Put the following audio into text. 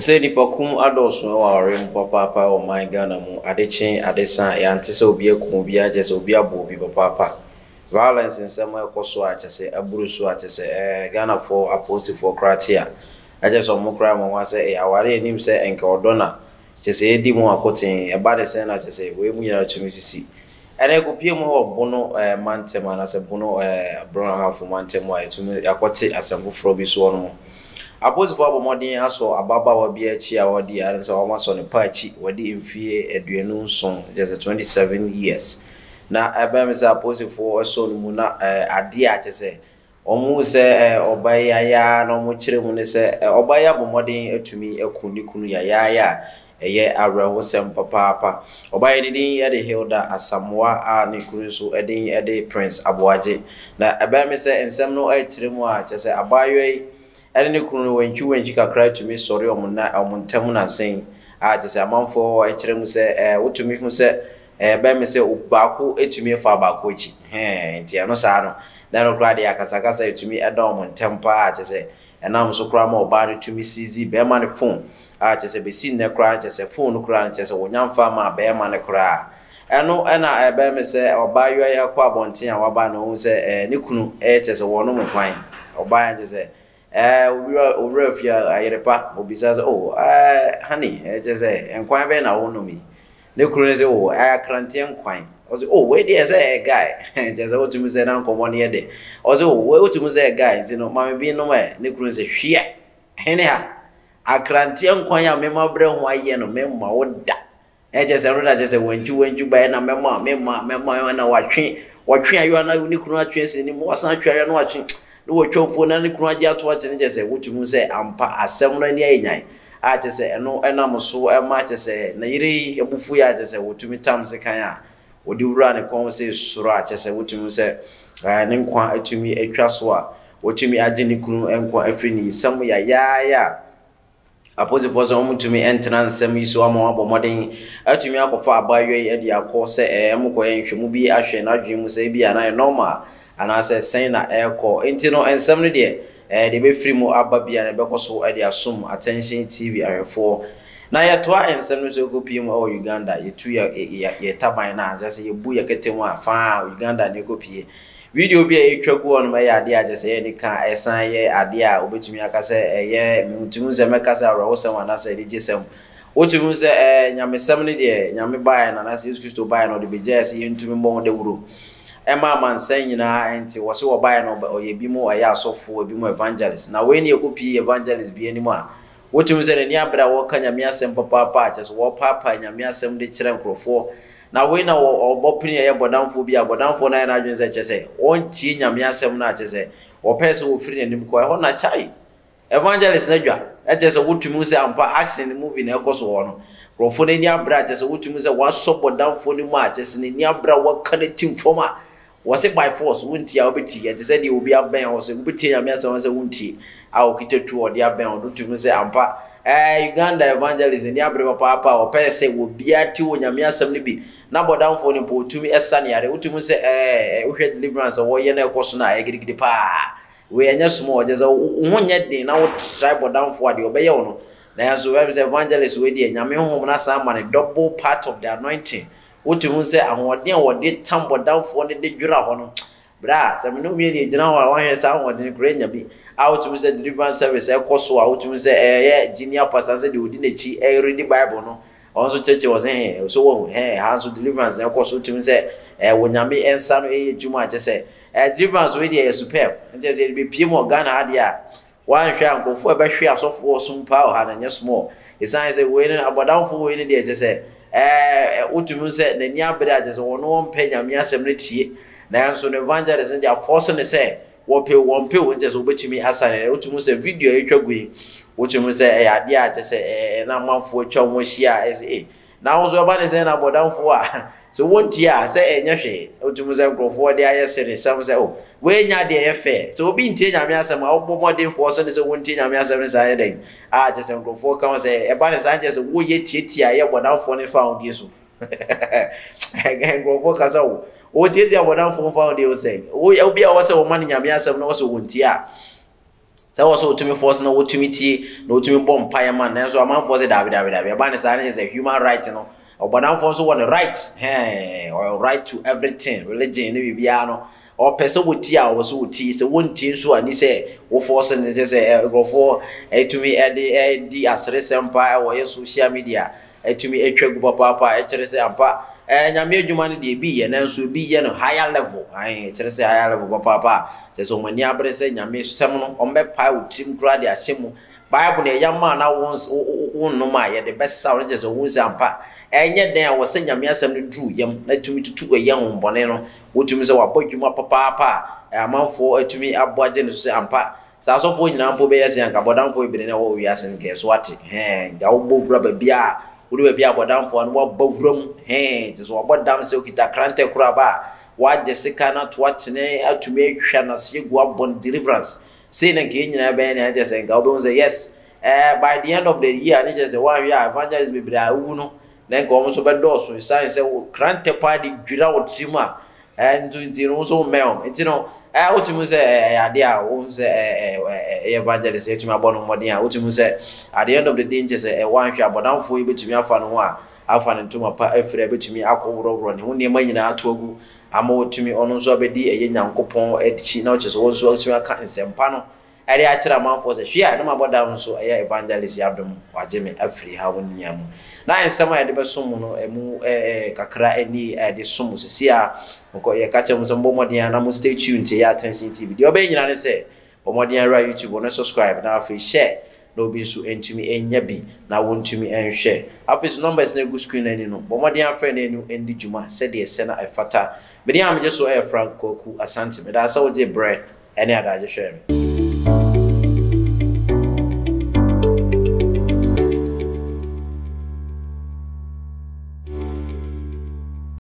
Sɛ nnipa kum adɔɔso wɔ awareɛ mu papaapa wɔ ɔman Ghana mu, ade kye ade sa a, yɛante sɛ obi aku obi a kyerɛ sɛ obi abɔ obi papaapa. Violence nsɛm a ɛkɔ so a kyerɛ sɛ aburu so a kyerɛ sɛ ɛɛ Ghanafoɔ apolisifoɔ koraa te a, na kyerɛ sɛ wɔn koraa nwanwa sɛ ee awareɛ nnim sɛ nka ɔdɔ na kyerɛ sɛ yɛdi mu akoten, ɛba ne sɛn na kyerɛ sɛ wei mu nyinaa tumi sisi. Ɛna ɛkɔpue mu wɔ Bono eh, mantam anaasɛ Bono eh, Brong Ahafo mantam a ɛtumi yɛakɔte asɛm foforɔ bi soɔ no mu. Apolisifoɔ abɔ mmɔden asɔ ababaawa bi akyi a ɔdi anaasɛ wɔasɔ ne pa akyi wadi mfeɛ 27, kyerɛ sɛ 27 years. Na ɛbɛn me sɛ apolisifoɔ sɔ no mu na eh, adeɛ a kyerɛ sɛ Wɔhu sɛ ɔbaa yi ayɛ ara na wɔkyerɛ mu ne sɛ ɔbaa yi abɔ mmɔden atumi aku ne kunu yayaaya a ɛyɛ awerɛhosɛm papaapa. Ɔbaa yi ne din de Hilda Asamoah a ne kunu nso din de Prince Aboagye. Na ɛbɛyɛ me sɛ nsɛm no rekyerɛ mu a, kyerɛ sɛ abaayewa yi ne ne kunu no wantwiwantwi kakra atumi sɔre wɔn nna wɔn ntam nnansa yi a kyerɛ sɛ amanfoɔ kyerɛ mu sɛ wotumi hu sɛ Ɛbɛyɛ me sɛ baako tumi faa baako akyi. Hɛn, nti ɛno saa no, na ɛno koraa deɛ akasakasa tumi da wɔn ntam paa, kyerɛ sɛ ɛnam so koraa ma ɔbaa no tumi seize barima no phone a kyerɛ sɛ bɛsi nnɛ koraa no kyerɛ sɛ phone no koraa no kyerɛ sɛ wɔnya mfaa maa barima no koraa. Ɛno na ɛbɛyɛ me sɛ ɔbaayewa yi akɔ abɔnten a waba na wahu sɛ ne kunu kyerɛ sɛ wɔnom kwan. Ɔbaa yi kyerɛ sɛ Ɛɛ, owura, owura fie a, ayere pa, obisa sɛ, Oh, ɛɛ, honey, ɛkyerɛ sɛ, nkwan bɛn na wonom yi? Ne kunu no sɛ, Oh, ɛyɛ akranteɛ nkwan. Ɔse, Oh, wei deɛ sɛ ɛyɛ guy. Kyerɛ sɛ, wotumi sɛ na nkɔmmɔ no yɛ dɛ. Ɔse, Oh, wei wotumi sɛ ɛyɛ guy, nti no, ma me bi nnom ɛ. Ne kunu sɛ, Hwiɛ! Hene ha, akranteɛ nkwan a mema brɛ ho ayɛ no, memma wo da. Ɛkyɛ sɛ ɛno na kyɛ sɛ wantwi wantwi baeɛ na mɛma mɛma mɛma na watwe watwe ayewa na ne kunu atwe asi n'anim wasan atwe ayewa na watwe na watwa mfuo na ne kunu agye ato akyene kyɛ sɛ wotumi hu sɛ ampa asɛm no ani ayɛ nyan a kyɛ sɛ ɛno ɛnam so ɛma kyɛ sɛ ne yere yi abufuo yɛ a kyɛ sɛ wɔtumi tam sekan a wɔde wura ne kɔn sɛ soro a kyɛ sɛ wotumi hu sɛ ɛɛ ne nkwa atumi atwa so a wɔtumi agye ne kunu nkwa afiri ne nsam yayaaya a Apolisifoɔ sɛ wɔntumi ntena nsɛm yi so ama wɔabɔ mmɔden atumi akɔfa abaayewa yi de akɔ sɛ ɛɛ wɔkɔyɛ nhwɛmu bi ahwɛ n'adwene mu sɛ ebi a na ɛyɛ normal anaasɛ sɛn na ɛrekɔ. Nti no nsɛm no deɛ ɛɛ deɛ ɛbɛfiri mu aba biara no ɛbɛkɔ so de asom Attention TV ahwɛfoɔ. Na yɛtoa nsɛm no so kɔpie mu wɔ Uganda. Yɛtu yɛ yɛ yɛ taban no a kyerɛ sɛ yɛbu yɛ kɛtɛ mu a faa Uganda na ɛkɔpie. Video bi a ɛretwa gu hɔnom yɛ adeɛ a kyerɛ sɛ ɛyɛ anika, ɛsan yɛ adeɛ a wobɛtumi aka sɛ ɛyɛ, mentumi sɛ mɛka sɛ awerɛhosɛm anaasɛ anigyesɛm. Wotumi hu sɛ ɛɛ nyamesɛm no deɛ Nyame baeɛ no anaasɛ Yesu Kristo baeɛ no ɔde bɛgyaeɛ sɛ yɛntumi mmɔ ho dawuro ɛma amansan nyinaa nti wɔse wɔbaeɛ no ɔyɛ ebinom ɛyɛ asɔfoɔ, ebinom evangelist. Na wei ne ɛkɔpie evangelist bi anim a wotumi hu sɛ n'ani abere a wɔreka Nyame asɛm papaapa a kyerɛ sɛ wɔrepaepae Nyame asɛm de kyerɛ nkurɔfoɔ. Na wei na ɔbɔ pene ɛyɛ bɔdamfoɔ bi a bɔdamfoɔ no ayɛ n'adwene sɛ kyerɛ sɛ ɔntie Nyame asɛm no a kyerɛ sɛ ɔpɛɛ sɛ ɔfiri n'anim kɔ ɛhɔ na kyai evangelist no adwa ɛkyerɛ sɛ wotumi hu sɛ ampa action movie na ɛkɔ so hɔ no nkurɔfoɔ no ani abere a kyerɛ sɛ wotumi hu sɛ wasɔ bɔdamfoɔ no mu a kyerɛ sɛ n'ani abere a waka no tim fam a Wɔse by force wontie a wobɛtie, ɛte sɛ deɛ obi abɛn wo sɛ wobɛtie Nyame asɛm anasɛ wontie a ɔkita tuo a ɔde abɛn wo no wotumi hu sɛ ampa ɛɛ Uganda evangelist n'ani abere papaapa a ɔpɛɛ sɛ obiara tie Onyame asɛm no bi na bɔdamfoɔ no mpo ɔtumi sa ne yare wotumi hu sɛ ɛɛ wohwɛ deliverance a wɔyɛ na ɛkɔ so no a ɛyɛ gidigidi paa wei ɛnyɛ small kyerɛ sɛ wo ho nyɛ den na wo try bɔdamfoɔ a deɛ ɔbɛyɛ wo no nanso ɛm sɛ evangelist wei deɛ Nyame honhom no asan ama no double part of the anointing Wotumi hu sɛ ahoɔden a wɔde tam bɔdamfoɔ no de dwira hɔ no, bra, sɛ me ne wo mmienu yɛgyina hɔ a, woahwɛ saa ahoɔden no koraa nya bi. A wotumi hu sɛ deliverance service ɛkɔ so a, wotumi hu sɛ ɛyɛ junior pastor sɛ deɛ ɔdi n'akyi ɛredi Bible no, ɔno nso kyerɛkyerɛ wɔ sɛ hɛn, so wahu, hɛn, ha nso deliverance na ɛkɔ so, wotumi hu sɛ ɛɛ wɔ Nyame nsa no ɛyɛ adwuma a kyerɛ sɛ ɛɛ deliverance wei deɛ ɛyɛ superb, nti sɛ yɛde bɛpie mu wɔ Ghana ha deɛ a, Woanhwɛ a nkurɔfoɔ a ɛbɛhwe asɔfoɔ som paa wɔ ha no ɛnyɛ small. Ɛsiane sɛ wei no abɔdamfoɔ wei no deɛ kyerɛ sɛ ɛɛ wotumi hu sɛ n'ani abere a kyerɛ sɛ wɔn wɔmpɛ Nyame asɛm no tie. Nanso no evangelist no deɛ afɔɔse no sɛ wɔpɛ o wɔmpɛ o nkyerɛ sɛ wɔbɛtumi asa no. Wotumi hu sɛ video a ɛretwa gu yi wotumi hu sɛ ɛyɛ adeɛ a kyerɛ sɛ ɛɛ na amanfoɔ atwa wɔn ahyia a ɛsɛ ei Na wo nso ɛba ne sɛn na bɔdamfoɔ a sɛ wontie a sɛ ɛnyɛ hwee. Wotumi sɛ nkurɔfoɔ de ayɛ seresɛm sɛ oh wei nyɛ adeɛ ɛyɛ fɛ. Sɛ obi ntie Nyame asɛm a wobɔ mmɔden foɔ so ne sɛ wontie Nyame asɛm no saa yɛ dɛn a kyerɛ sɛ nkurɔfoɔ ka ho sɛ ɛba ne saa nkyerɛ sɛ woyɛ tietia ɛyɛ bɔdamfoɔ no fawodeɛ so. Nkurɔfoɔ ka sɛ wo wotiatia bɔdamfoɔ fawodeɛ wo sɛn? Obi a ɔwɔ sɛ wɔma no Nyame asɛm no wɔ sɛ wɔntie a. Sɛ ɛwɔ sɛ wotumi force na wotumi tie na wotumi bɔ mpaeɛ ma no, nanso amanfoɔ sɛ daabi daabi daabi, ɛba ne saa ne kyerɛ sɛ human right no, ɔbɔdamfoɔ nso wɔ ne right, hɛn, ɔwɔ right to everything, religion ne biribiara no, ɔpɛ sɛ wɔtie a ɔwɔ sɛ wɔtie, sɛ wɔntie nso a ni sɛ wo force no, kyerɛ sɛ nkurɔfoɔ ɛtumi ɛde ɛdi aseresɛm paa ɛwɔ yɛ social media atumi atwa agu papaapa a, ɛkyerɛ sɛ ampa ɛɛ Nyame adwuma no deɛ ebi yɛ nanso ebi yɛ no higher level, ae ɛkyerɛ sɛ higher level papaapa a, kyerɛ sɛ wɔn ani abere sɛ Nyame sɛm no wɔn bɛpae wo tirim koraa de ahyɛ mu. Bible no ɛyam a na wo wonnom a yɛde bɛsa wo no kyerɛ sɛ wohu sɛ ampa ɛnyɛ dɛn a wɔ sɛ Nyame asɛm no duru yam na tumi tutu ɛyɛ honhommɔne no, wotumi sɛ wabɔ adwuma papaapa a amanfoɔ atumi abɔ agye no so sɛ ampa Sɛ asɔfoɔ nyinaa mpo bɛyɛ sei a, anka abɔdamfoɔ bebree na ɛwɔ wiase no, nka ɛso ate. Hɛn, nka wobɔ wura baabi a, wode baabi a abɔdamfoɔ ano, woaba wura mu. Hɛn, kyerɛ sɛ wabɔ dam sɛ okita krantɛ koraa ba a, wagye sekan no ato akyene atumi atwa n'ase agu abɔ no deliverance. Sei na nka yɛn nyinaa bɛyɛ nea kyerɛ sɛ nka wobɛhu sɛ yes, eh, by the end of the year ne kyerɛ sɛ woanhwɛ a evangelist bebree a awu no, na nka wɔn nso bɛdɔɔso esiane sɛ wo krantɛ paa de dwira wo tirim a, Ɛɛ nso nti no wo nso wommɛn wɔn. Nti no ɛɛ wotumi hu sɛ ɛyɛ adeɛ a wohu sɛ ɛɛ ɛyɛ evangelist atumi abɔ no mmɔden a wotumi hu sɛ at the end of the day nkyɛ sɛ ɛwɔ anhwɛ abɔdamfoɔ yi bɛtumi afa ne ho a afa ne ntoma pa afiri a bɛtumi akɔ worɔworɔ ne ho nneɛma nyinaa ato agu ama watumi ɔno nso abɛdi ɛyɛ Nyankopɔn akyi na ɔkyɛ sɛ wɔn nso atumi aka nsɛmpa no Ɛde akyerɛ amanfoɔ sɛ, Hwɛ a, na mabɔ dam nso, ɛyɛ Evangelist yi adom, wagye me afiri haw nyinaa mu. Na nsɛm a yɛde bɛsom mo no, ɛmu kakra nie a yɛde som mo seesei ara. Mokɔ, yɛka kyerɛ mo sɛ mommɔ mmɔden ara na mo stay tuned to ɛyɛ Attention TV. Deɛ ɔbɛyɛ nyinaa ne sɛ, bɔ mmɔden ara wura YouTube hɔ na subscribe, na afei share na obi nso ntumi nnya bi na wɔntumi nhwɛ. Afei nso numbers no a ɛgu screen no ani no, bɔ mmɔden ara frɛ na ɛne wo ndi dwuma sɛdeɛ ɛsɛ na ɛfata. Me din a megye so yɛ Frank Kwaku Asante. Meda ase sɛ wogyee berɛ ne adagye hwɛɛ me.